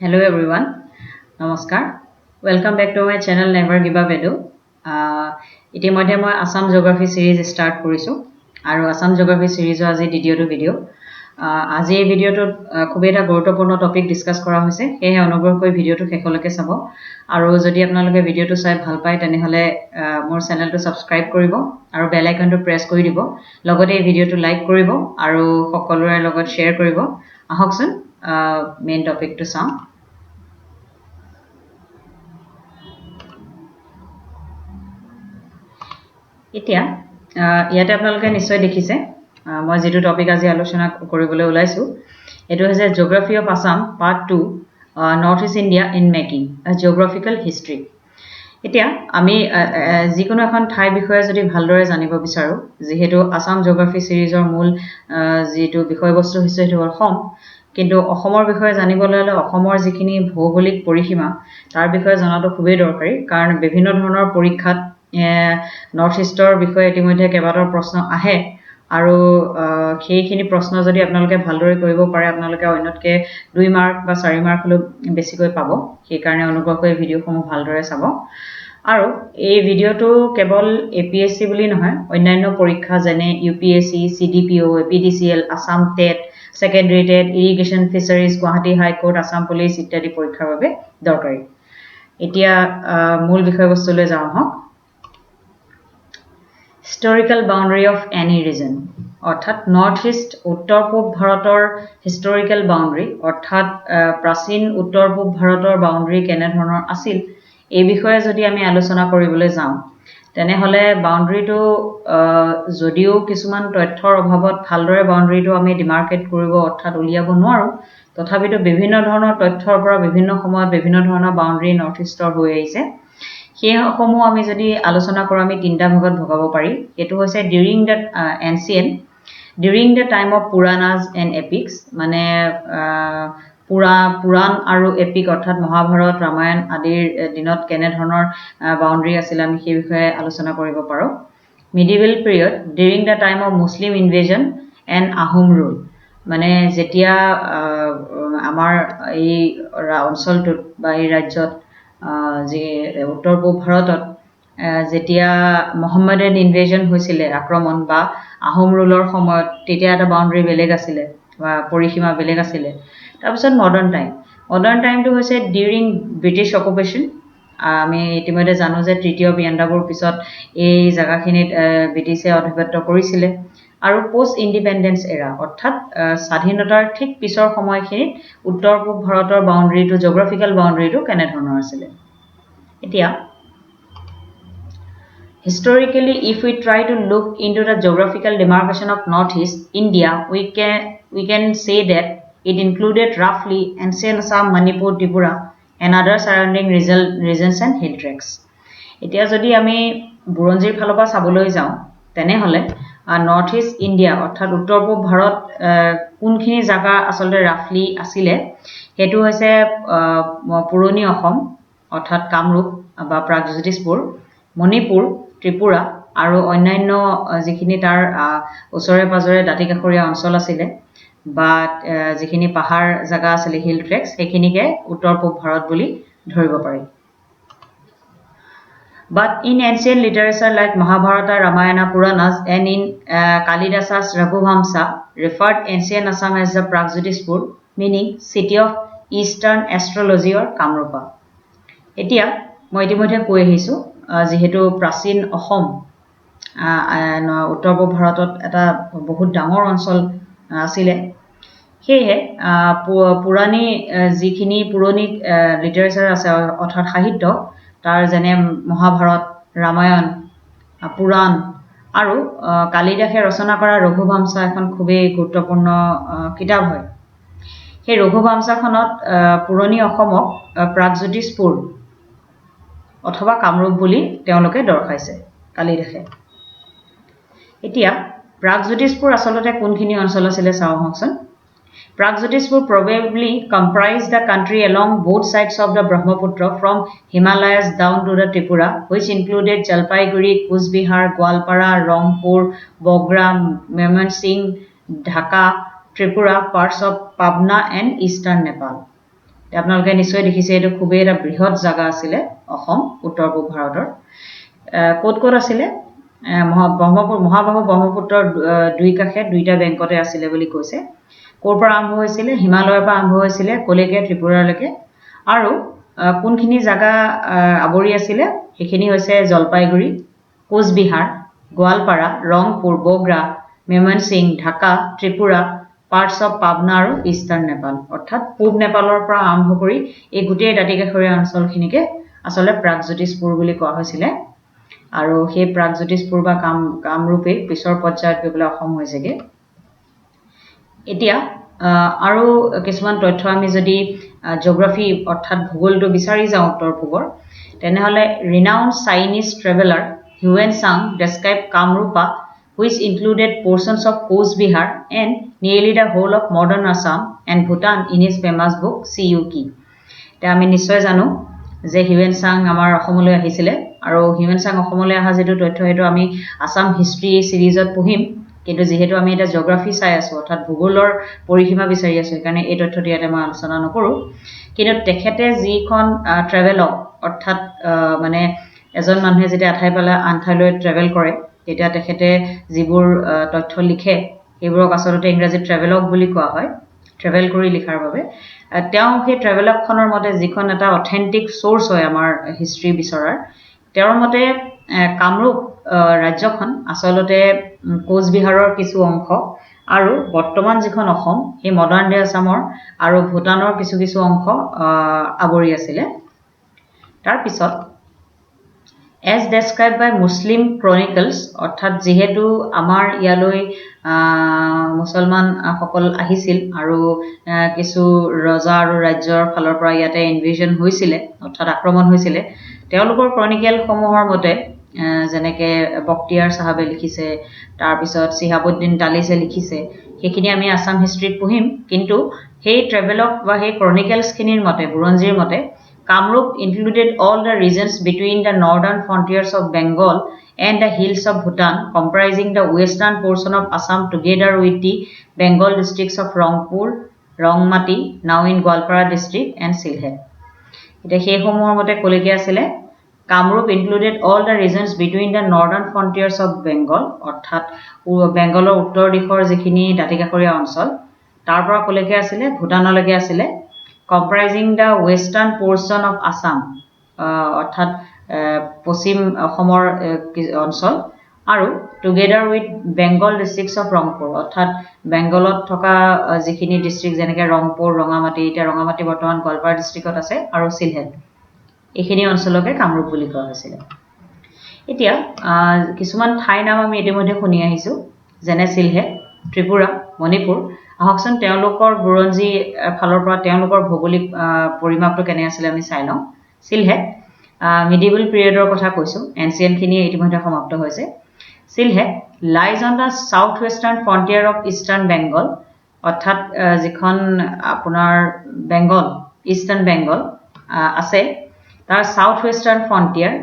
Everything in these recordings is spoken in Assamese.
Hello everyone, নমস্কাৰ। Welcome back to my channel Never Give Up Edu. ইতিমধ্যে মই আছাম জিঅ'গ্ৰাফী ছিৰিজ ষ্টাৰ্ট কৰিছোঁ আৰু আছাম জিঅ'গ্ৰাফী ছিৰিজৰ আজি দ্বিতীয়টো ভিডিঅ'। আজি এই ভিডিঅ'টোত খুবেই এটা গুৰুত্বপূৰ্ণ টপিক ডিছকাছ কৰা হৈছে, সেয়েহে অনুগ্ৰহ কৰি ভিডিঅ'টো শেষলৈকে চাব আৰু যদি আপোনালোকে ভিডিঅ'টো চাই ভাল পায়, তেনেহ'লে মোৰ চেনেলটো ছাবস্ক্ৰাইব কৰিব আৰু বেল আইকনটো প্ৰেছ কৰি দিব, লগতে এই ভিডিঅ'টো লাইক কৰিব আৰু সকলোৰে লগত শ্বেয়াৰ কৰিব। আহকচোন, মেইন টপিকটো চাওঁ। এতিয়া ইয়াতে আপোনালোকে নিশ্চয় দেখিছে, মই যিটো টপিক আজি আলোচনা কৰিবলৈ ওলাইছোঁ, এইটো হৈছে Geography of Assam part 2, North East India in making, geographical history. এতিয়া আমি যিকোনো এখন ঠাইৰ বিষয়ে যদি ভালদৰে জানিব বিচাৰোঁ, যিহেতু আছাম জিঅ'গ্ৰাফী ছিৰিজৰ মূল যিটো বিষয়বস্তু হৈছে সেইটো হ'ল অসম, কিন্তু অসমৰ বিষয়ে জানিবলৈ হ'লে অসমৰ যিখিনি ভৌগোলিক পৰিসীমা তাৰ বিষয়ে জনাটো খুবেই দৰকাৰী, কাৰণ বিভিন্ন ধৰণৰ পৰীক্ষাত নৰ্থ ইষ্টৰ বিষয়ে ইতিমধ্যে কেইবাটাও প্ৰশ্ন আহে আৰু সেইখিনি প্ৰশ্ন যদি আপোনালোকে ভালদৰে কৰিব পাৰে, আপোনালোকে অন্যতকৈ 2 মাৰ্ক বা 4 মাৰ্ক হ'লেও বেছিকৈ পাব। সেইকাৰণে অনুগ্ৰহ কৰি ভিডিঅ'সমূহ ভালদৰে চাব। আৰু এই ভিডিঅ'টো কেৱল এ পি এছ চি বুলি নহয়, অন্যান্য পৰীক্ষা যেনে U P S C, C D P O, A P D C L, Assam TET, secondary TET, irrigation fisheries, Guwahati high court, Assam police ইত্যাদি পৰীক্ষাৰ বাবে দৰকাৰী। এতিয়া মূল বিষয়বস্তুলৈ যাওঁ আহক। Historical boundary of any region, অৰ্থাৎ নৰ্থ ইষ্ট উত্তৰ পূব ভাৰতৰ হিষ্টৰিকেল বাউণ্ডেৰী, অৰ্থাৎ প্ৰাচীন উত্তৰ পূব ভাৰতৰ বাউণ্ডেৰী কেনেধৰণৰ আছিল এই বিষয়ে যদি আমি আলোচনা কৰিবলৈ যাওঁ, তেনেহ'লে বাউণ্ডেৰীটো যদিও কিছুমান তথ্যৰ অভাৱত ভালদৰে বাউণ্ডেৰীটো আমি ডিমাৰ্কেট কৰিব অৰ্থাৎ উলিয়াব নোৱাৰোঁ, তথাপিতো বিভিন্ন ধৰণৰ তথ্যৰ পৰা বিভিন্ন সময়ত বিভিন্ন ধৰণৰ বাউণ্ডেৰী নৰ্থ ইষ্টৰ হৈ আহিছে। সেইসমূহ আমি যদি আলোচনা কৰোঁ, আমি তিনিটা ভাগত ভগাব পাৰি। সেইটো হৈছে during the ancient, during the time of Puranas and epics, মানে পুৰাণ আৰু এপিক অৰ্থাৎ মহাভাৰত, ৰামায়ণ আদিৰ দিনত কেনেধৰণৰ বাউণ্ডেৰী আছিলে আমি সেই বিষয়ে আলোচনা কৰিব পাৰোঁ। Medieval period, during the time of Muslim invasion and Ahom rule, মানে যেতিয়া আমাৰ এই অঞ্চলটোত বা এই ৰাজ্যত যি উত্তৰ পূব ভাৰতত যেতিয়া মহম্মদেন ইনভেজন হৈছিলে, আক্ৰমণ বা আহোম ৰুলৰ সময়ত, তেতিয়া এটা বাউণ্ডেৰী বেলেগ আছিলে বা পৰিসীমা বেলেগ আছিলে। তাৰপিছত মডাৰ্ণ টাইম, মডাৰ্ণ টাইমটো হৈছে ডিউৰিং ব্ৰিটিছ অকুপেশ্যন। আমি ইতিমধ্যে জানো যে তৃতীয় ইয়াণ্ডাবুৰ পিছত এই জেগাখিনিত ব্ৰিটিছে আধিপত্য কৰিছিলে। আৰু পষ্ট ইণ্ডিপেণ্ডেঞ্চ এৰা, অৰ্থাৎ স্বাধীনতাৰ ঠিক পিছৰ সময়খিনিত উত্তৰ পূব ভাৰতৰ বাউণ্ডেৰীটো, জিঅ'গ্ৰাফিকেল বাউণ্ডেৰীটো কেনেধৰণৰ আছিলে। এতিয়া historically, if we try to look into the geographical demarcation of North East India, we can say that it included roughly ancient Assam, Manipur, Tripura and other surrounding regions and hill tracts. এতিয়া যদি আমি বুৰঞ্জীৰ ফালৰ পৰা চাবলৈ যাওঁ, তেনেহ'লে নৰ্থ ইষ্ট ইণ্ডিয়া অৰ্থাৎ উত্তৰ পূব ভাৰত কোনখিনি জাগা আচলতে ৰাফলি আছিলে, সেইটো হৈছে পুৰণি অসম অৰ্থাৎ কামৰূপ বা প্ৰাগজ্যোতিষপুৰ, মণিপুৰ, ত্ৰিপুৰা আৰু অন্যান্য যিখিনি তাৰ ওচৰে পাঁজৰে দাঁতিকাষৰীয়া অঞ্চল আছিলে বা যিখিনি পাহাৰ জাগা আছিলে, হিল ট্ৰেক্স, সেইখিনিকে উত্তৰ পূব ভাৰত বুলি ধৰিব পাৰি। But in ancient literature like Mahabharata, Ramayana, Puranas and in Kalidasa's Raghuvamsa referred ancient Assam as the Pragjyotishpur, meaning city of eastern astrology or Kamrupa. এতিয়া মই ইতিমধ্যে কৈ আহিছোঁ, যিহেতু প্ৰাচীন অসম উত্তৰ পূব ভাৰতত এটা বহুত ডাঙৰ অঞ্চল আছিলে, সেয়েহে পুৰাণী যিখিনি পুৰণি লিটাৰেচাৰ আছে অৰ্থাৎ সাহিত্য, তাৰ যেনে মহাভাৰত, ৰামায়ণ, পুৰাণ আৰু কালিদাসে ৰচনা কৰা ৰঘুবংশ এখন খুবেই গুৰুত্বপূৰ্ণ কিতাপ হয়। সেই ৰঘুবংশখনত পুৰণি অসমক প্ৰাগজ্যোতিষপুৰ অথবা কামৰূপ বুলি তেওঁলোকে দৰ্শাইছে কালিদাসে। এতিয়া প্ৰাগজ্যোতিষপুৰ আচলতে কোনখিনি অঞ্চল আছিলে চাওঁ আহকচোন। Pragjyotishpur probably comprised the country along both sides of the Brahmaputra from Himalayas down to the Tripura, which included Jalpaiguri, Cooch Behar, Goalpara, Rangpur, Bogra, Mymensingh, Dhaka, Tripura, parts of Pabna and eastern Nepal. আপোনালোকে নিশ্চয় দেখিছে, এইটো খুবেই এটা বৃহৎ জাগা আছিলে অসম, উত্তৰ পূব ভাৰতৰ। ক'ত ক'ত আছিলে? মহাবাহু ব্ৰহ্মপুত্ৰৰ দুই কাষে দুইটা বেংকতে আছিলে বুলি কৈছে। ক'ৰ পৰা আৰম্ভ হৈছিলে? হিমালয়ৰ পৰা আৰম্ভ হৈছিলে, ক'লৈকে? ত্ৰিপুৰালৈকে। আৰু কোনখিনি জাগা আৱৰি আছিলে? সেইখিনি হৈছে জলপাইগুৰি, কোচবিহাৰ, গোৱালপাৰা, ৰংপুৰ, বগ্ৰা, মেমনসিং, ঢাকা, ত্ৰিপুৰা, পাৰ্টছ অফ পাবনা আৰু ইষ্টাৰ্ণ নেপাল। অৰ্থাৎ পূব নেপালৰ পৰা আৰম্ভ কৰি এই গোটেই দাঁতিকাষৰীয়া অঞ্চলখিনিকে আচলতে প্ৰাগজ্যোতিষপুৰ বুলি কোৱা হৈছিলে। আৰু সেই প্ৰাগজ্যোতিষপুৰ বা কামৰূপেই পিছৰ পৰ্যায়ত গৈ পেলাই অসম হৈছেগৈ। এতিয়া আৰু কিছুমান তথ্য আমি যদি জিঅ'গ্ৰাফী অৰ্থাৎ ভূগোলটো বিচাৰি যাওঁ উত্তৰ পূবৰ, তেনেহ'লে renowned Chinese traveller Hiuen Tsang describe Kamarupa, which included portions of Cooch Behar and nearly the whole of modern Assam and Bhutan, in his famous book Si Yu Ki. এতিয়া আমি নিশ্চয় জানো যে হিউৱেন চাং আমাৰ অসমলৈ আহিছিলে আৰু হিউৱেন চাং অসমলৈ অহা যিটো তথ্য, সেইটো আমি আছাম হিষ্ট্ৰী ছিৰিজত পঢ়িম। কিন্তু যিহেতু আমি এতিয়া জিঅ'গ্ৰাফী চাই আছোঁ, অৰ্থাৎ ভূগোলৰ পৰিসীমা বিচাৰি আছোঁ, সেইকাৰণে এই তথ্যটো ইয়াতে মই আলোচনা নকৰোঁ। কিন্তু তেখেতে যিখন ট্ৰেভেলগ, অৰ্থাৎ মানে এজন মানুহে যেতিয়া এঠাইৰ পৰা আন ঠাইলৈ ট্ৰেভেল কৰে, তেতিয়া তেখেতে যিবোৰ তথ্য লিখে, সেইবোৰক আচলতে ইংৰাজীত ট্ৰেভেলগ বুলি কোৱা হয়, ট্ৰেভেল কৰি লিখাৰ বাবে। তেওঁ সেই ট্ৰেভেলগখনৰ মতে, যিখন এটা অথেণ্টিক চ'ৰ্চ হয় আমাৰ হিষ্ট্ৰী বিচৰাৰ, তেওঁৰ মতে কামৰূপ ৰাজ্যখন আচলতে কোচবিহাৰৰ কিছু অংশ আৰু বৰ্তমান যিখন অসম, সেই মডাৰ্ণ ডে আছামৰ আৰু ভূটানৰ কিছু কিছু অংশ আৱৰি আছিলে। তাৰপিছত as describe by Muslim chronicles, অৰ্থাৎ যিহেতু আমাৰ ইয়ালৈ মুছলমানসকল আহিছিল আৰু কিছু ৰজা আৰু ৰাজ্যৰ ফালৰ পৰা ইয়াতে ইনভেজন হৈছিলে, অৰ্থাৎ আক্ৰমণ হৈছিলে, তেওঁলোকৰ ক্ৰনিকেলসমূহৰ মতে, যেনেকৈ বক্তিয়াৰ চাহাবে লিখিছে, তাৰপিছত চিহাবুদ্দিন তালিছে লিখিছে, সেইখিনি আমি আছাম হিষ্ট্ৰীত পঢ়িম। কিন্তু সেই ট্ৰেভেলগ বা সেই ক্ৰনিকেলছখিনিৰ মতে, বুৰঞ্জীৰ মতে, Kamrup included all the regions between the northern frontiers of Bengal and the hills of Bhutan, comprising the western portion of Assam together with the Bengal districts of Rangpur, Rangmati, now in Goalpara district, and Sylhet. এতিয়া সেইসমূহৰ মতে ক'লৈকে আছিলে? Kamrup included all the regions between the northern frontiers of Bengal, অৰ্থাৎ বেংগলৰ উত্তৰ দিশৰ যিখিনি দাঁতিকাষৰীয়া অঞ্চল, তাৰ পৰা ক'লৈকে আছিলে? ভূটানলৈকে আছিলে। Comprising the western portion of Assam, অৰ্থাৎ পশ্চিম অসমৰ অঞ্চল, আৰু together with Bengal districts of Rangpur, অৰ্থাৎ বেংগলত থকা যিখিনি ডিষ্ট্ৰিক্ট, যেনেকৈ ৰংপুৰ, ৰঙামাটি, এতিয়া ৰঙামাটি বৰ্তমান গোৱালপাৰা ডিষ্ট্ৰিক্টত আছে, আৰু চিলহেট, এইখিনি অঞ্চলকে কামৰূপ বুলি কোৱা হৈছিলে। এতিয়া কিছুমান ঠাইৰ নাম আমি ইতিমধ্যে শুনি আহিছোঁ, যেনে চিলহেট, ত্ৰিপুৰা, মণিপুৰ। আহকচোন, তেওঁলোকৰ বুৰঞ্জী ফালৰ পৰা তেওঁলোকৰ ভৌগোলিক পৰিমাপটো কেনে আছিলে আমি চাই লওঁ। চিলহেট, মিডিভেল পিৰিয়ডৰ কথা কৈছোঁ, এনচিয়েণ্টখিনি ইতিমধ্যে সমাপ্ত হৈছে। Sylhet lies on the south western frontier of eastern Bengal, অৰ্থাৎ যিখন আপোনাৰ বেংগল, ইষ্টাৰ্ণ বেংগল আছে, তাৰ চাউথ ৱেষ্টাৰ্ণ ফ্ৰণ্টিয়াৰ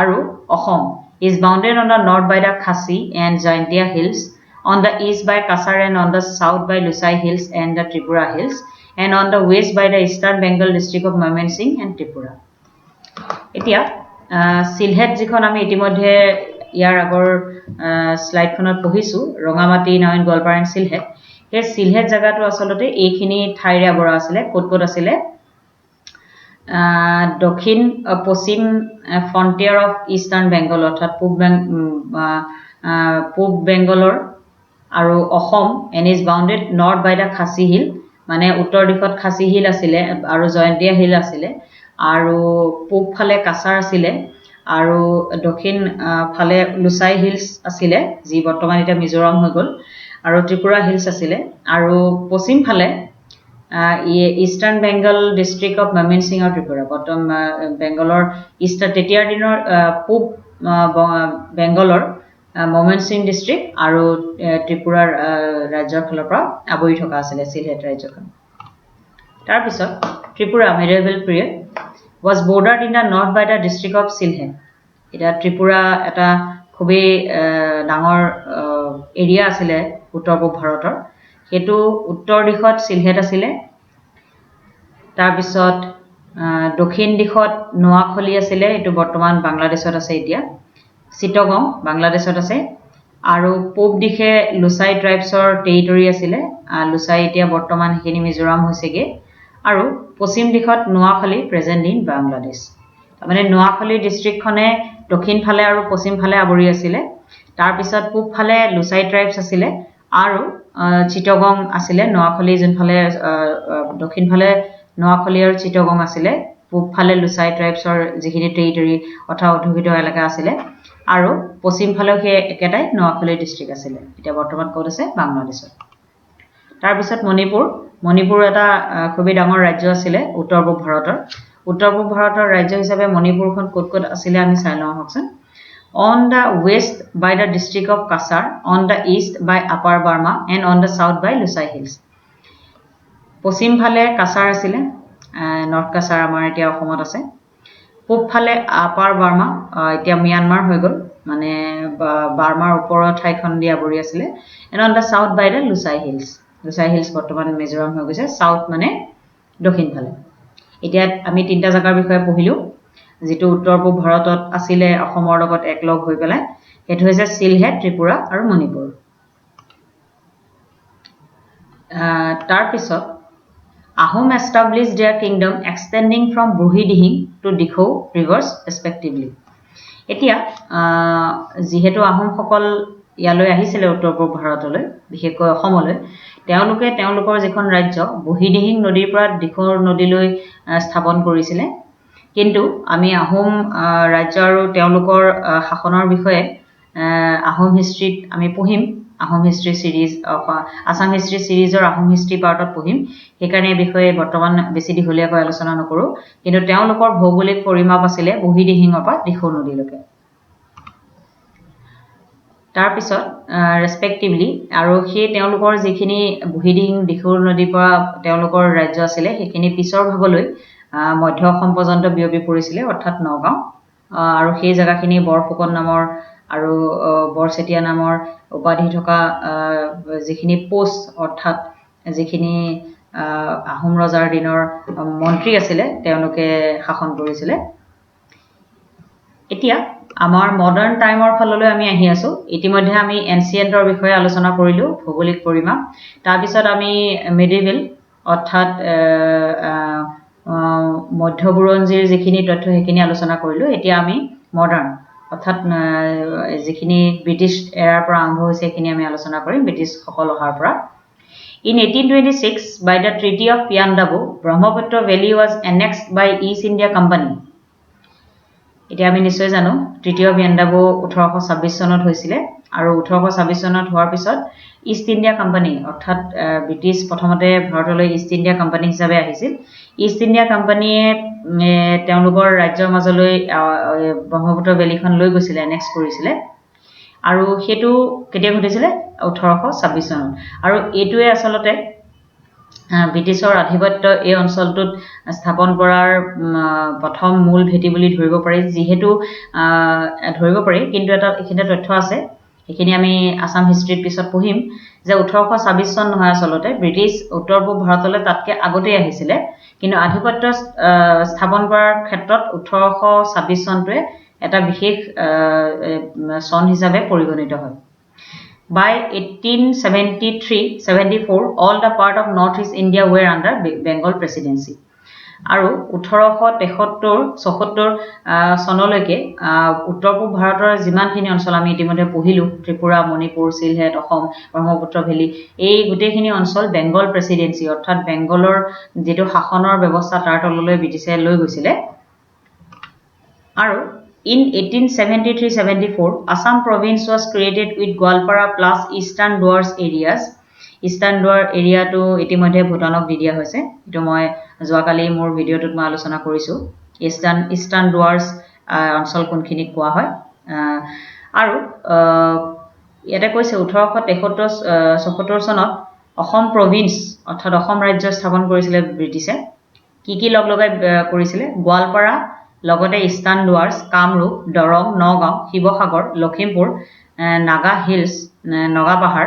আৰু Assam is bounded on the north by the Khasi and Jaintia Hills, on the east by Cachar and on the south by Lushai Hills and the Tripura Hills, and on the west by the eastern Bengal district of Mymensingh and Tripura. এতিয়া চিলহেট, যিখন আমি ইতিমধ্যে ইয়াৰ আগৰ শ্লাইডখনত পঢ়িছোঁ, Rangamati now in Goalpara and Sylhet, সেই চিলহেট জেগাটো আচলতে এইখিনি ঠাইৰে আৱৰা আছিলে। ক'ত ক'ত আছিলে? দক্ষিণ পশ্চিম ফ্ৰণ্টিয়াৰ অফ ইষ্টাৰ্ণ বেংগল, অৰ্থাৎ পূব বেংগলৰ আৰু Assam, and is bounded north by the Khasi Hill, মানে উত্তৰ দিশত খাচী হিল আছিলে আৰু জয়ন্তীয়া হিল আছিলে, আৰু পূব ফালে কাছাৰ আছিলে, আৰু দক্ষিণ ফালে লুচাই হিলছ আছিলে, যি বৰ্তমান এতিয়া মিজোৰাম হৈ গ'ল, আৰু ত্ৰিপুৰা হিলছ আছিলে, আৰু পশ্চিম ফালে eastern Bengal district of Mymensingh আৰু ত্ৰিপুৰা। বৰ্তমান বেংগলৰ ইষ্টাৰ্ণ, তেতিয়াৰ দিনৰ পূব বেংগলৰ ময়মনসিং ডিষ্ট্ৰিক্ট আৰু ত্ৰিপুৰাৰ ৰাজ্যৰ ফালৰ পৰা আৱৰি থকা আছিলে চিলহেট ৰাজ্যখন। তাৰপিছত Tripura, medieval period, was bordered in the north by the district of Sylhet. এতিয়া ত্ৰিপুৰা এটা খুবেই ডাঙৰ এৰিয়া আছিলে উত্তৰ পূব ভাৰতৰ। সেইটো উত্তৰ দিশত চিলহেট আছিলে। তাৰপিছত দক্ষিণ দিশত নোৱাখলি আছিলে, এইটো বৰ্তমান বাংলাদেশত আছে এতিয়া, চিটগং বাংলাদেশত আছে। আৰু পূব দিশে লুচাই ট্ৰাইবছৰ টেৰিটৰী আছিলে, লুচাই এতিয়া বৰ্তমান সেইখিনি মিজোৰাম হৈছেগৈ। আৰু পশ্চিম দিশত নোৱাখালি, প্ৰেজেণ্ট ইন বাংলাদেশ। তাৰমানে নোৱাখালি ডিষ্ট্ৰিক্টখনে দক্ষিণ ফালে আৰু পশ্চিম ফালে আৱৰি আছিলে। তাৰপিছত পূব ফালে লুচাই ট্ৰাইবছ আছিলে আৰু চিটগং আছিলে। নোৱাখালি যোনফালে দক্ষিণ ফালে নোৱাখালি আৰু চিটগং আছিলে, পূব ফালে লুচাই ট্ৰাইবছৰ যিখিনি টেৰিটৰী অৰ্থাৎ অধ্যুষিত এলেকা আছিলে, আৰু পশ্চিম ফালেও সেই একেটাই নোৱাখালি ডিষ্ট্ৰিক্ট আছিলে। এতিয়া বৰ্তমান ক'ত আছে? বাংলাদেশত। তাৰপিছত মণিপুৰ। মণিপুৰ এটা খুবেই ডাঙৰ ৰাজ্য আছিলে উত্তৰ পূব ভাৰতৰ। উত্তৰ পূব ভাৰতৰ ৰাজ্য হিচাপে মণিপুৰখন ক'ত ক'ত আছিলে আমি চাই লওঁ আহকচোন। On the west by the district of Cachar, on the east by Upper Burma and on the south by Lushai Hills. পশ্চিম ফালে কাছাৰ আছিলে, নৰ্থ কাছাৰ আমাৰ এতিয়া অসমত আছে। পূবফালে আপাৰ বাৰ্মা, এতিয়া ম্যানমাৰ হৈ গ'ল, মানে বাৰ্মাৰ ওপৰৰ ঠাইখন দি আৱৰি আছিলে। And on the south by the Lushai Hills. Lushai Hills বৰ্তমান মিজোৰাম হৈ গৈছে। চাউথ মানে দক্ষিণ ফালে। এতিয়া আমি তিনিটা জেগাৰ বিষয়ে পঢ়িলোঁ, যিটো উত্তৰ পূব ভাৰতত আছিলে অসমৰ লগত একলগ হৈ পেলাই, সেইটো হৈছে চিলহেট, ত্ৰিপুৰা আৰু মণিপুৰ। তাৰপিছত Ahom establish their kingdom extending from Burhidihing to Dikhow rivers respectively. এতিয়া যিহেতু আহোমসকল ইয়ালৈ আহিছিলে উত্তৰ পূব ভাৰতলৈ, বিশেষকৈ অসমলৈ, তেওঁলোকে তেওঁলোকৰ যিখন ৰাজ্য বুঢ়ীদিহিং নদীৰ পৰা দিখৌ নদীলৈ স্থাপন কৰিছিলে। কিন্তু আমি আহোম ৰাজ্য আৰু তেওঁলোকৰ শাসনৰ বিষয়ে আহোম হিষ্ট্ৰীত আমি পঢ়িম। Ahom history series, Assam history ছিৰিজৰ আহোম হিষ্ট্ৰী পাৰ্টত পঢ়িম। সেইকাৰণে এই বিষয়ে বৰ্তমান বেছি দীঘলীয়াকৈ আলোচনা নকৰোঁ। কিন্তু তেওঁলোকৰ ভৌগোলিক পৰিমাপ আছিলে বুঢ়ীদিহিঙৰ পৰা দিখৌ নদীলৈকে। তাৰপিছত ৰেচপেক্টিভলি, আৰু সেই তেওঁলোকৰ যিখিনি বুঢ়ীদিহিং দিখৌ নদীৰ পৰা তেওঁলোকৰ ৰাজ্য আছিলে, সেইখিনি পিছৰ ভাগলৈ মধ্য অসম পৰ্যন্ত বিয়পি পৰিছিলে, অৰ্থাৎ নগাঁও আৰু সেই জেগাখিনি বৰফুকন নামৰ আৰু বৰচেতিয়া নামৰ উপাধি থকা যিখিনি পোষ্ট, অৰ্থাৎ যিখিনি আহোম ৰজাৰ দিনৰ মন্ত্ৰী আছিলে, তেওঁলোকে শাসন কৰিছিলে। এতিয়া আমাৰ মডাৰ্ণ টাইমৰ ফাললৈ আমি আহি আছোঁ। ইতিমধ্যে আমি এনচিয়েণ্টৰ বিষয়ে আলোচনা কৰিলোঁ, ভৌগোলিক পৰিমাপ। তাৰপিছত আমি মেডিভেল অৰ্থাৎ মধ্য বুৰঞ্জীৰ যিখিনি তথ্য সেইখিনি আলোচনা কৰিলোঁ। এতিয়া আমি মডাৰ্ণ অৰ্থাৎ যিখিনি ব্ৰিটিছ এৰাৰ পৰা আৰম্ভ হৈছে সেইখিনি আমি আলোচনা কৰিম, ব্ৰিটিছসকল অহাৰ পৰা। In 1826, by the Treaty of Yandabo, Brahmaputra Valley was annexed by East India Company. এতিয়া আমি নিশ্চয় জানো, ট্ৰিটি অফ ইয়াণ্ডাবু 1826 চনত হৈছিলে আৰু 1826 চনত হোৱাৰ পিছত ইষ্ট ইণ্ডিয়া কোম্পানী, অৰ্থাৎ ব্ৰিটিছ প্ৰথমতে ভাৰতলৈ ইষ্ট ইণ্ডিয়া কোম্পানী হিচাপে আহিছিল। ইষ্ট ইণ্ডিয়া কোম্পানীয়ে তেওঁলোকৰ ৰাজ্যৰ মাজলৈ ব্ৰহ্মপুত্ৰ ভেলীখন লৈ গৈছিলে, এনেক্স কৰিছিলে। আৰু সেইটো কেতিয়া ঘটিছিলে? 1826 চনত। আৰু এইটোৱে আচলতে ব্ৰিটিছৰ আধিপত্য এই অঞ্চলটোত স্থাপন কৰাৰ প্ৰথম মূল ভেটি বুলি ধৰিব পাৰি, যিহেতু ধৰিব পাৰি। কিন্তু এটা এইখিনিতে তথ্য আছে, সেইখিনি আমি আছাম হিষ্ট্ৰীত পিছত পঢ়িম, যে 1826 চন নহয়, আচলতে ব্ৰিটিছ উত্তৰ পূব ভাৰতলৈ তাতকৈ আগতেই আহিছিলে। কিন্তু আধিপত্য স্থাপন কৰাৰ ক্ষেত্ৰত 1826 চনটোৱে এটা বিশেষ চন হিচাপে পৰিগণিত হয়। By 1873-74, all the part of Northeast India were under Bengal Presidency. আৰু 1873-74 চনলৈকে উত্তৰ পূব ভাৰতৰ যিমানখিনি অঞ্চল আমি ইতিমধ্যে পঢ়িলোঁ, ত্ৰিপুৰা, মণিপুৰ, চিলহেট, অসম, ব্ৰহ্মপুত্ৰ ভেলী, এই গোটেইখিনি অঞ্চল বেংগল প্ৰেচিডেঞ্চি অৰ্থাৎ বেংগলৰ যিটো শাসনৰ ব্যৱস্থা তাৰ তললৈ ব্ৰিটিছে লৈ গৈছিলে। আৰু in 1873-74, Assam province was created with Goalpara plus Eastern Dooars areas. Eastern Duar এৰিয়াটো ইতিমধ্যে ভূটানক দি দিয়া হৈছে। এইটো মই যোৱাকালি মোৰ ভিডিঅ'টোত মই আলোচনা কৰিছোঁ, ইষ্টাৰ্ণ ডুৱাৰ্ছ অঞ্চল কোনখিনিক কোৱা হয়। আৰু ইয়াতে কৈছে, 1873-74 চনত অসম প্ৰভিন্স অৰ্থাৎ অসম ৰাজ্য স্থাপন কৰিছিলে ব্ৰিটিছে। কি কি লগ লগাই কৰিছিলে? গোৱালপাৰা, লগতে ইষ্টাৰ্ণ ডুৱাৰ্ছ, কামৰূপ, দৰং, নগাঁও, শিৱসাগৰ, লখিমপুৰ, নাগা হিলছ, নগা পাহাৰ,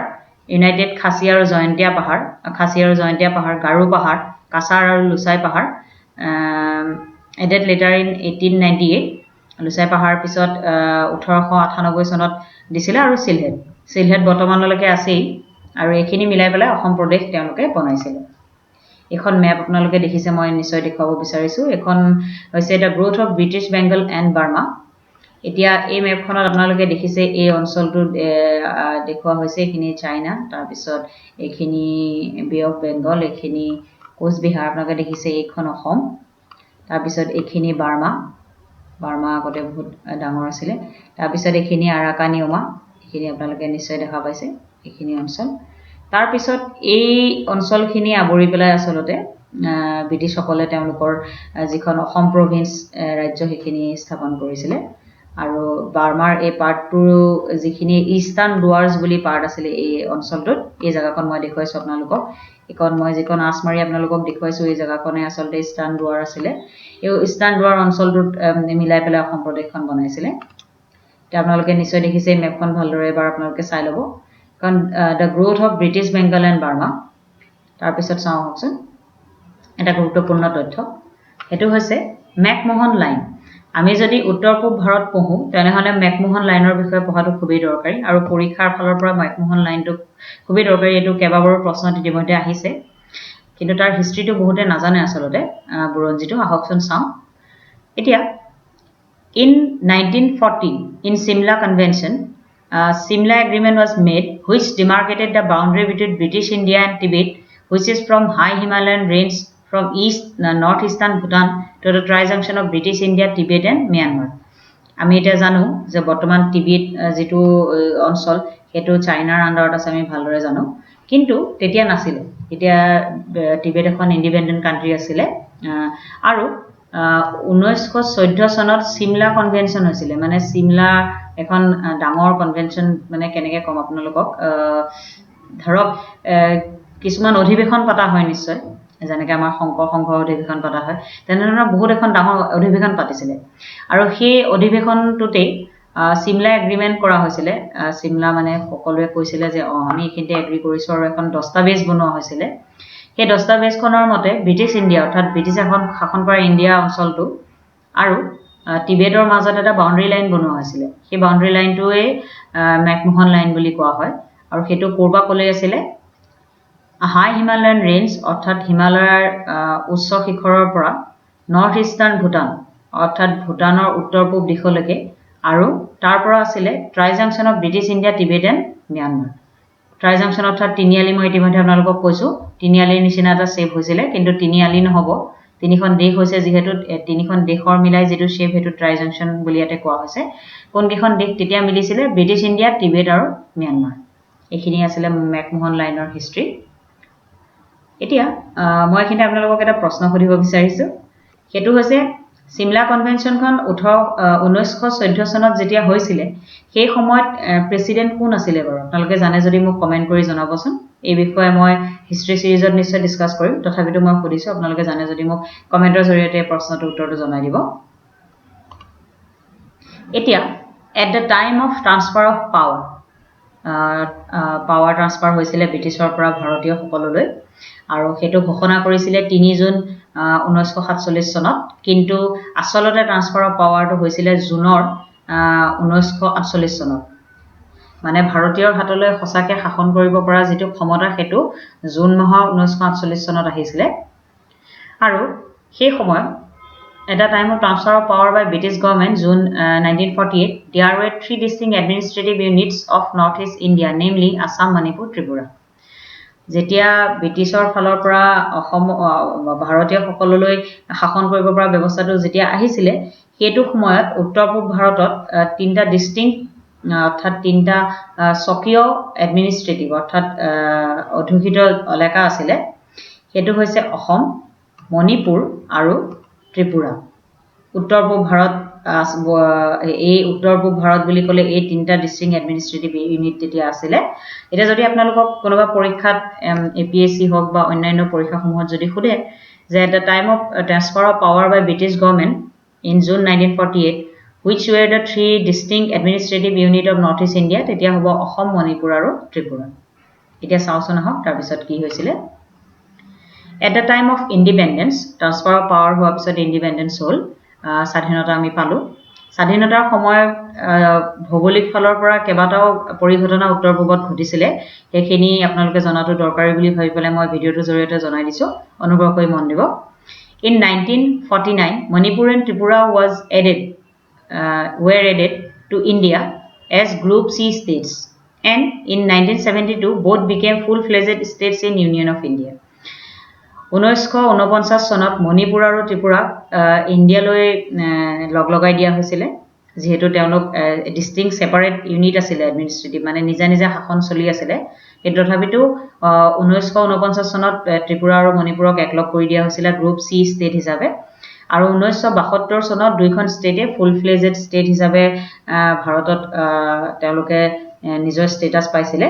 ইউনাইটেড খাচী আৰু জয়ন্তীয়া পাহাৰ, খাচী আৰু জয়ন্তীয়া পাহাৰ, গাৰো পাহাৰ, কাছাৰ আৰু লুচাই পাহাৰ, added later in 1898। Lushai পাহাৰ পিছত 1898 চনত দিছিলে। আৰু চিলহেট, চিলহেট বৰ্তমানলৈকে আছেই। আৰু এইখিনি মিলাই পেলাই অসম প্ৰদেশ তেওঁলোকে বনাইছিলে। এইখন মেপ আপোনালোকে দেখিছে, মই নিশ্চয় দেখুৱাব বিচাৰিছোঁ। এইখন হৈছে the growth of British Bengal and Burma। এতিয়া এই মেপখনত আপোনালোকে দেখিছে, এই অঞ্চলটোত দেখুওৱা হৈছে, এইখিনি চাইনা, তাৰপিছত এইখিনি বে অফ বেংগল, এইখিনি কোচবিহাৰ। আপোনালোকে দেখিছে এইখন অসম, তাৰপিছত এইখিনি বাৰ্মা। বাৰ্মা আগতে বহুত ডাঙৰ আছিলে। তাৰপিছত এইখিনি আৰাকান য়োমা, এইখিনি আপোনালোকে নিশ্চয় দেখা পাইছে এইখিনি অঞ্চল। তাৰপিছত এই অঞ্চলখিনি আৱৰি পেলাই আচলতে ব্ৰিটিছসকলে তেওঁলোকৰ যিখন অসম প্ৰভিন্স ৰাজ্য, সেইখিনি স্থাপন কৰিছিলে। আৰু বাৰ্মাৰ এই পাৰ্টটোৰ যিখিনি ইষ্টাৰ্ণ ডুৱাৰ্ছ বুলি পাৰ্ট আছিলে এই অঞ্চলটোত, এই জেগাকণ মই দেখুৱাইছোঁ আপোনালোকক। এইকণ মই যিকণ আঁচ মাৰি আপোনালোকক দেখুৱাইছোঁ, এই জেগাকণে আচলতে ইষ্টাৰ্ণ ডুৱাৰ আছিলে। এই ইষ্টাৰ্ণ ডুৱাৰ অঞ্চলটোত মিলাই পেলাই অসম প্ৰদেশখন বনাইছিলে। এতিয়া আপোনালোকে নিশ্চয় দেখিছে এই মেপখন, ভালদৰে এবাৰ আপোনালোকে চাই ল'ব, কাৰণ the growth of British Bengal and Burma। তাৰপিছত চাওঁ আহকচোন এটা গুৰুত্বপূৰ্ণ তথ্য, সেইটো হৈছে মেকমোহন লাইন। আমি যদি উত্তৰ পূব ভাৰত পঢ়োঁ, তেনেহ'লে মেকমোহন লাইনৰ বিষয়ে পঢ়াটো খুবেই দৰকাৰী আৰু পৰীক্ষাৰ ফালৰ পৰা মেকমোহন লাইনটো খুবেই দৰকাৰী। এইটো কেইবাবাৰো প্ৰশ্নত ইতিমধ্যে আহিছে, কিন্তু তাৰ হিষ্ট্ৰীটো বহুতে নাজানে আচলতে, বুৰঞ্জীটো। আহকচোন চাওঁ। এতিয়া in 1914, in Simla Convention, Simla Agreement was made, which demarcated the boundary between British India and Tibet, which is from high Himalayan range from east north eastern Bhutan to the trijunction of British India, Tibet and Myanmar। আমি এতিয়া জানো যে বৰ্তমান টিবেট যিটো অঞ্চল, সেইটো চাইনাৰ আণ্ডাৰত আছে, আমি ভালদৰে জানো। কিন্তু তেতিয়া নাছিলে। তেতিয়া টিবেট এখন ইণ্ডিপেণ্ডেণ্ট কাণ্ট্ৰি আছিলে। আৰু 1914 চনত চিমলা কনভেনশ্যন হৈছিলে। মানে চিমলা এখন ডাঙৰ কনভেনশ্যন, মানে কেনেকৈ ক'ম আপোনালোকক, ধৰক কিছুমান অধিৱেশন পতা হয় নিশ্চয়, যেনেকৈ আমাৰ শংকৰ সংঘৰ অধিৱেশন পতা হয়, তেনেধৰণৰ বহুত এখন ডাঙৰ অধিৱেশন পাতিছিলে। আৰু সেই অধিৱেশনটোতেই চিমলা এগ্ৰিমেণ্ট কৰা হৈছিলে। চিমলা মানে সকলোৱে কৈছিলে যে অঁ, আমি এইখিনিতে এগ্ৰি কৰিছোঁ। আৰু এখন দস্তাবেজ বনোৱা হৈছিলে। সেই দস্তাবেজখনৰ মতে ব্ৰিটিছ ইণ্ডিয়া, অৰ্থাৎ ব্ৰিটিছ এখন শাসন কৰা ইণ্ডিয়া অঞ্চলটো আৰু টিবেটৰ মাজত এটা বাউণ্ডেৰী লাইন বনোৱা হৈছিলে। সেই বাউণ্ডেৰী লাইনটোৱেই মেকমোহন লাইন বুলি কোৱা হয়। আৰু সেইটো ক'ৰ পৰা ক'লৈ আছিলে? হাই হিমালয়ান ৰেঞ্জ, অৰ্থাৎ হিমালয়ৰ উচ্চ শিখৰৰ পৰা নৰ্থ ইষ্টাৰ্ণ ভূটান, অৰ্থাৎ ভূটানৰ উত্তৰ পূব দিশলৈকে, আৰু তাৰ পৰা আছিলে trijunction of British India, Tibet and Myanmar। Trijunction অৰ্থাৎ তিনিআলি। মই ইতিমধ্যে আপোনালোকক কৈছোঁ, তিনিআলিৰ নিচিনা এটা শ্বেপ হৈছিলে, কিন্তু তিনিআলি নহ'ব। তিনিখন দেশ হৈছে যিহেতু, তিনিখন দেশৰ মিলাই যিটো শ্বেপ, সেইটো ট্ৰাইজাংচন বুলি ইয়াতে কোৱা হৈছে। কোনকেইখন দেশ তেতিয়া মিলিছিলে? ব্ৰিটিছ ইণ্ডিয়া, টিবেট আৰু ম্যানমাৰ। এইখিনি আছিলে মেকমোহন লাইনৰ হিষ্ট্ৰী। এতিয়া মই এইখিনিতে আপোনালোকক এটা প্ৰশ্ন সুধিব বিচাৰিছোঁ। সেইটো হৈছে, চিমলা কনভেনশ্যনখন 1914 চনত যেতিয়া হৈছিলে, সেই সময়ত প্ৰেচিডেণ্ট কোন আছিলে বাৰু? আপোনালোকে জানে যদি মোক কমেণ্ট কৰি জনাবচোন। এই বিষয়ে মই হিষ্ট্ৰী চিৰিজত নিশ্চয় ডিছকাছ কৰিম, তথাপিতো মই সুধিছোঁ। আপোনালোকে জানে যদি মোক কমেণ্টৰ জৰিয়তে প্ৰশ্নটোৰ উত্তৰটো জনাই দিব। এতিয়া at the time of transfer of power, power transfer হৈছিলে ব্ৰিটিছৰ পৰা ভাৰতীয়সকললৈ আৰু সেইটো ঘোষণা কৰিছিলে 3 জুন 1947 চনত। কিন্তু আচলতে ট্ৰান্সফাৰ অফ পাৱাৰটো হৈছিলে জুনৰ 1948 চনত। মানে ভাৰতীয়ৰ হাতলৈ সঁচাকৈ শাসন কৰিব পৰা যিটো ক্ষমতা, সেইটো জুন মাহৰ 1948 চনত আহিছিলে। আৰু সেই সময়ত at the time of transfer of power by British government, June 1948, there were three distinct administrative units of Northeast India, namely Assam, Manipur, Tripura। যেতিয়া ব্ৰিটিছৰ ফালৰ পৰা অসম ভাৰতীয়সকললৈ শাসন কৰিব পৰা ব্যৱস্থাটো যেতিয়া আহিছিলে, সেইটো সময়ত উত্তৰ পূব ভাৰতত তিনিটা ডিষ্টিংক্ট, অৰ্থাৎ তিনিটা স্বকীয় এডমিনিষ্ট্ৰেটিভ, অৰ্থাৎ অধ্যুষিত এলেকা আছিলে। সেইটো হৈছে অসম, মণিপুৰ আৰু ত্ৰিপুৰা। উত্তৰ পূব ভাৰত, এই উত্তৰ পূব ভাৰত বুলি ক'লে এই তিনিটা ডিষ্ট্ৰিক্ট এডমিনিষ্ট্ৰেটিভ ইউনিট তেতিয়া আছিলে। এতিয়া যদি আপোনালোকক কোনোবা পৰীক্ষাত, এপিএছচি হওক বা অন্যান্য পৰীক্ষাসমূহত যদি সোধে যে at the time of transfer of power by British government in June 1948, which were the three distinct administrative unit of North East India, তেতিয়া হ'ব অসম, মণিপুৰ আৰু ত্ৰিপুৰা। এতিয়া চাওঁচোন আহক তাৰপিছত কি হৈছিলে। At the time of independence, transfer of power হোৱাৰ পিছত ইণ্ডিপেণ্ডেঞ্চ হ'ল, স্বাধীনতা আমি পালোঁ। স্বাধীনতাৰ সময়ত ভৌগোলিক ফালৰ পৰা কেইবাটাও পৰিঘটনা উত্তৰ পূবত ঘটিছিলে। সেইখিনি আপোনালোকে জনাটো দৰকাৰী বুলি ভাবি পেলাই মই ভিডিঅ'টোৰ জৰিয়তে জনাই দিছোঁ। অনুগ্ৰহ কৰি মন দিব। In 1949, Manipur and Tripura was added were added to India as Group C states, and in 1972 both became full fledged states in Union of India. 1949 চনত মণিপুৰ আৰু ত্ৰিপুৰাক ইণ্ডিয়ালৈ লগ লগাই দিয়া হৈছিলে, যিহেতু তেওঁলোক ডিষ্টিংক্ট ছেপাৰেট ইউনিট আছিলে এডমিনিষ্ট্ৰেটিভ, মানে নিজা নিজা শাসন চলি আছিলে। কিন্তু তথাপিতো 1949 চনত ত্ৰিপুৰা আৰু মণিপুৰক একলগ কৰি দিয়া হৈছিলে গ্ৰুপ চি ষ্টেট হিচাপে আৰু 1972 চনত দুইখন ষ্টেটে ফুল ফ্লেজেড ষ্টেট হিচাপে ভাৰতত তেওঁলোকে নিজৰ ষ্টেটাছ পাইছিলে।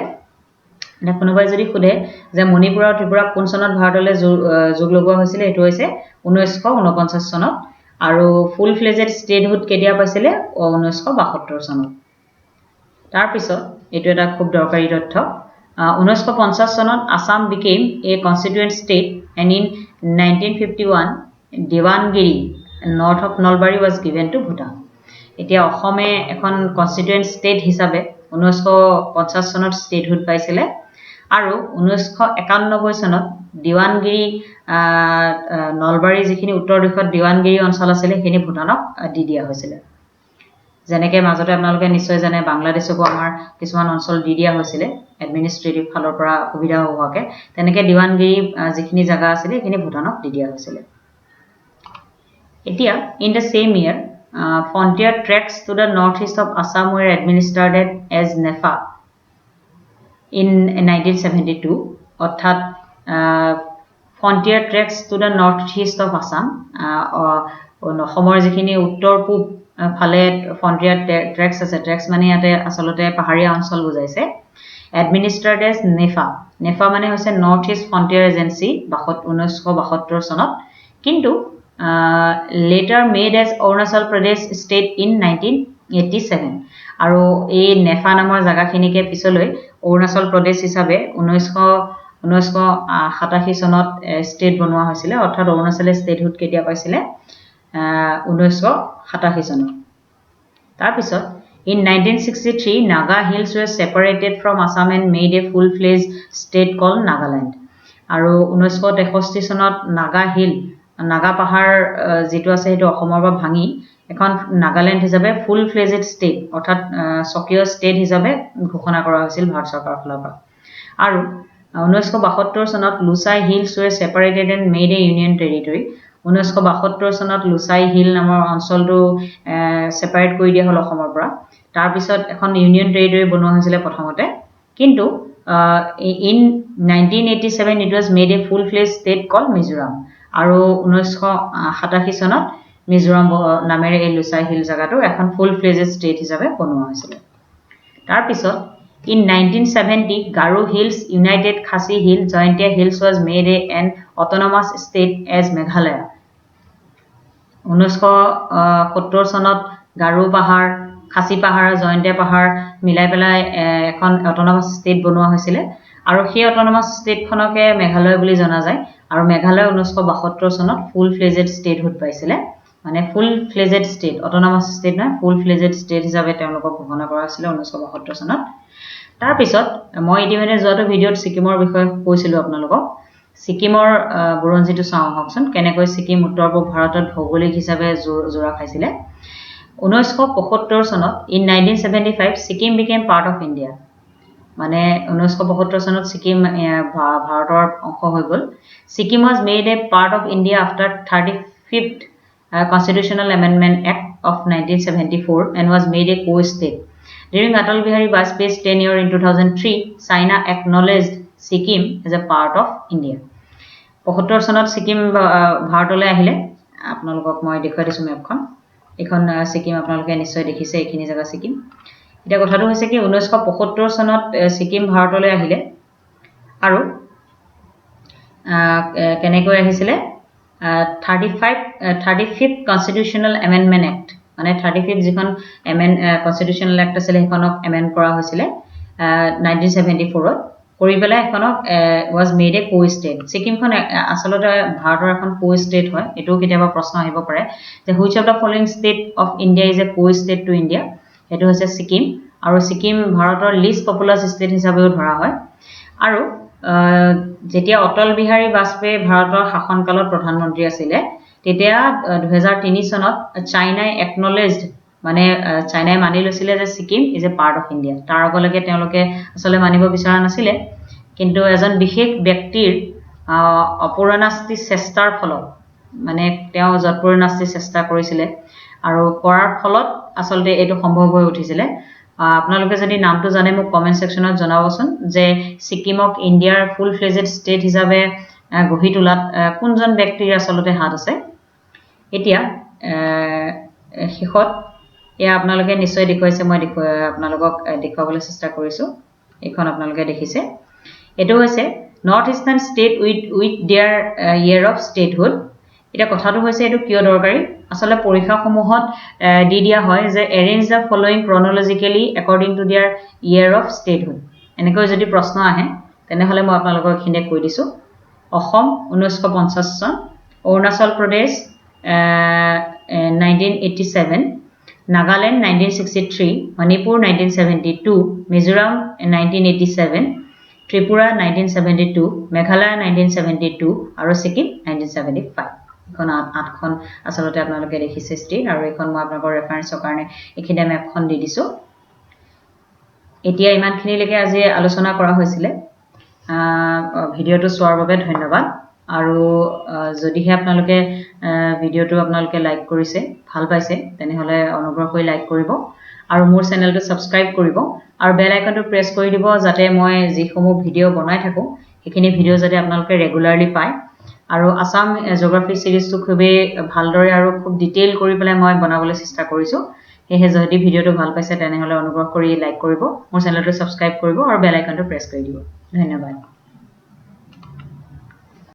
এতিয়া কোনোবাই যদি সোধে যে মণিপুৰ আৰু ত্ৰিপুৰাক কোন চনত ভাৰতলৈ যোগ লগোৱা হৈছিলে, সেইটো হৈছে 1949 চনত। আৰু ফুল ফ্লেজেড ষ্টেটহুড কেতিয়া পাইছিলে? 1972 চনত। তাৰপিছত এইটো এটা খুব দৰকাৰী তথ্য। 1950 চনত Assam became a constituent state and in 1951 Dewangiri north of Nalbari was given to Bhutan. এতিয়া অসমে এখন কনষ্টিটুৱেণ্ট ষ্টেট হিচাপে 1950 চনত ষ্টেটহুড পাইছিলে আৰু 1991 চনত দেৱানগিৰি, নলবাৰী যিখিনি উত্তৰ দিশত দেৱানগিৰি অঞ্চল আছিলে, সেইখিনি ভূটানক দি দিয়া হৈছিলে। যেনেকৈ মাজতে আপোনালোকে নিশ্চয় জানে, বাংলাদেশকো আমাৰ কিছুমান অঞ্চল দি দিয়া হৈছিলে এডমিনিষ্ট্ৰেটিভ ফালৰ পৰা সুবিধা হোৱাকৈ, তেনেকৈ দেৱানগিৰি যিখিনি জেগা আছিলে, সেইখিনি ভূটানক দি দিয়া হৈছিলে। এতিয়া in the same year, frontier tracts to the north east of Assam were administered as NEFA in 1972. অৰ্থাৎ frontier tracts to the north east of Assam, অসমৰ যিখিনি উত্তৰ পূব ফালে ফ্ৰণ্টিয়াৰ ট্ৰেক্স আছে, ট্ৰেক্স মানে ইয়াতে আচলতে পাহাৰীয়া অঞ্চল বুজাইছে, এডমিনিষ্টাৰ্ড এজ নেফা। নেফা মানে হৈছে নৰ্থ ইষ্ট ফ্ৰণ্টিয়াৰ এজেঞ্চি, 1972 চনত, কিন্তু later made as Arunachal Pradesh state in 1987. আৰু এই নেফা নামৰ জেগাখিনিকে পিছলৈ অৰুণাচল প্ৰদেশ হিচাপে 1987 চনত ষ্টেট বনোৱা হৈছিলে। অৰ্থাৎ অৰুণাচলে ষ্টেটহুড কেতিয়া পাইছিলে? 1987 চনত। তাৰপিছত in 1963, Naga Hills were separated from Assam and made a full fledged state called Nagaland. আৰু 1963 চনত নাগা হিল, নাগা পাহাৰ যিটো আছে, সেইটো অসমৰ পৰা ভাঙি এখন নাগালেণ্ড হিচাপে ফুল ফ্লেজেড ষ্টেট, অৰ্থাৎ স্বকীয় ষ্টেট হিচাপে ঘোষণা কৰা হৈছিল ভাৰত চৰকাৰৰ ফালৰ পৰা। আৰু 1972 চনত Lushai Hills were separated and made a union territory. 1972 চনত লুচাই হিল নামৰ অঞ্চলটো ছেপাৰেট কৰি দিয়া হ'ল অসমৰ পৰা। তাৰপিছত এখন ইউনিয়ন টেৰিটৰী বনোৱা হৈছিলে প্ৰথমতে, কিন্তু in 1987 it was made a full fledged state called Mizoram. আৰু 1987 চনত মিজোৰাম নামেৰে এই লুচাই হিল জেগাটো এখন ফুল ফ্লেজেড ষ্টেট হিচাপে বনোৱা হৈছিলে। তাৰপিছত in 1970, Garo Hills, United Khasi Hill, Jaintia Hills was made a an autonomous state as Meghalaya. 1970 চনত গাৰো পাহাৰ, খাচী পাহাৰ, জয়ন্তীয়া পাহাৰ মিলাই পেলাই এখন অট'নমাছ ষ্টেট বনোৱা হৈছিলে আৰু সেই অট'নমাছ ষ্টেটখনকে মেঘালয় বুলি জনা যায়। আৰু মেঘালয় 1972 চনত ফুল ফ্লেজেড ষ্টেটহুড পাইছিলে, মানে full fledged state, autonomous state নহয়, ফুল ফ্লেজেড ষ্টেট হিচাপে তেওঁলোকক ঘোষণা কৰা হৈছিলে 1972 চনত। তাৰপিছত মই ইতিমধ্যে যোৱাটো ভিডিঅ'ত ছিকিমৰ বিষয়ে কৈছিলোঁ আপোনালোকক। ছিকিমৰ বুৰঞ্জীটো চাওঁ আহকচোন, কেনেকৈ ছিকিম উত্তৰ পূব ভাৰতত ভৌগোলিক হিচাপে জোৰা খাইছিলে। 1975 চনত, in 1975, Sikkim became part of India. মানে 1975 চনত ছিকিম ভাৰতৰ অংশ হৈ গ'ল। Sikkim was made a part of India after 35th Constitutional Amendment Act of 1974 and was made a co state. During Atal Bihari Vajpayee's tenure in 2003, China acknowledged Sikkim as a part of India. 75 চনত ছিকিম ভাৰতলৈ আহিলে। আপোনালোকক মই দেখুৱাই দিছোঁ মেপখন। এইখন ছিকিম, আপোনালোকে নিশ্চয় দেখিছে, এইখিনি জেগা ছিকিম। এতিয়া কথাটো হৈছে কি, 1975 চনত ছিকিম ভাৰতলৈ আহিলে আৰু কেনেকৈ আহিছিলে? 35th Constitutional Amendment Act, মানে 35 যিখন এমেণ্ড কনষ্টিটিউশ্যনেল এক্ট আছিলে, সেইখনক এমেণ্ড কৰা হৈছিলে 1974ত। কৰি পেলাই এখনক was made a co state। ছিকিমখন আচলতে ভাৰতৰ এখন কো ষ্টেট হয়। এইটোও কেতিয়াবা প্ৰশ্ন আহিব পাৰে যে which of the following state of India is a co state to India? সেইটো হৈছে ছিকিম। আৰু ছিকিম ভাৰতৰ লিষ্ট পপুলাছ ষ্টেট হিচাপেও ধৰা হয়। আৰু যেতিয়া অটল বিহাৰী বাজপেয়ী ভাৰতৰ শাসনকালত প্ৰধানমন্ত্ৰী আছিলে, তেতিয়া 2003 চনত চাইনাই একনলেজড, মানে চাইনাই মানি লৈছিলে যে Sikkim is a part of India। তাৰ আগলৈকে তেওঁলোকে আচলতে মানিব বিচৰা নাছিলে। কিন্তু এজন বিশেষ ব্যক্তিৰ অপূৰণাস্তি চেষ্টাৰ ফলত, মানে তেওঁ যৎপৰোনাস্তি চেষ্টা কৰিছিলে আৰু কৰাৰ ফলত আচলতে এইটো সম্ভৱ হৈ উঠিছিলে। আপোনালোকে যদি নামটো জানে, মোক কমেণ্ট ছেকশ্যনত জনাবচোন যে ছিকিমক ইণ্ডিয়াৰ ফুল ফ্লেজেড ষ্টেট হিচাপে গঢ়ি তোলাত কোনজন ব্যক্তিৰ আচলতে হাত আছে। এতিয়া শেষত এয়া আপোনালোকে নিশ্চয় দেখুৱাইছে, মই দেখুৱাই আপোনালোকক দেখুৱাবলৈ চেষ্টা কৰিছোঁ। এইখন আপোনালোকে দেখিছে। এইটো হৈছে North Eastern state with their year of statehood। এতিয়া কথাটো হৈছে, এইটো কিয় দৰকাৰী? আচলতে পৰীক্ষাসমূহত দি দিয়া হয় যে arrange the following chronologically according to their year of statehood। এনেকৈ যদি প্ৰশ্ন আহে, তেনেহ'লে মই আপোনালোকক এইখিনিয়ে কৈ দিছোঁ। অসম 1950 চন, অৰুণাচল প্ৰদেশ 1987, নাগালেণ্ড 1963, মণিপুৰ 1972, মিজোৰাম 1987, ত্ৰিপুৰা 1972, মেঘালয় 1972 আৰু ছিকিম 1975। এইখন আঠখন আচলতে আপোনালোকে দেখিছে ষ্টেট। আৰু এইখন মই আপোনালোকৰ ৰেফাৰেঞ্চৰ কাৰণে এইখিনিতে মেপখন দি দিছোঁ। এতিয়া ইমানখিনিলৈকে আজি আলোচনা কৰা হৈছিলে। ভিডিঅ'টো চোৱাৰ বাবে ধন্যবাদ। আৰু যদিহে আপোনালোকে ভিডিঅ'টো আপোনালোকে লাইক কৰিছে, ভাল পাইছে, তেনেহ'লে অনুগ্ৰহ কৰি লাইক কৰিব আৰু মোৰ চেনেলটো ছাবস্ক্ৰাইব কৰিব আৰু বেল আইকনটো প্ৰেছ কৰি দিব, যাতে মই যিসমূহ ভিডিঅ' বনাই থাকোঁ, সেইখিনি ভিডিঅ' যাতে আপোনালোকে ৰেগুলাৰলি পায়। আৰু আছাম জিঅ'গ্ৰাফি ছিৰিজটো খুবেই ভালদৰে আৰু খুব ডিটেইল কৰি পেলাই মই বনাবলৈ চেষ্টা কৰিছোঁ। সেয়েহে যদি ভিডিঅ'টো ভাল পাইছে, তেনেহ'লে অনুগ্ৰহ কৰি লাইক কৰিব, মোৰ চেনেলটো ছাবস্ক্ৰাইব কৰিব আৰু বেল আইকনটো প্ৰেছ কৰি দিব। ধন্যবাদ।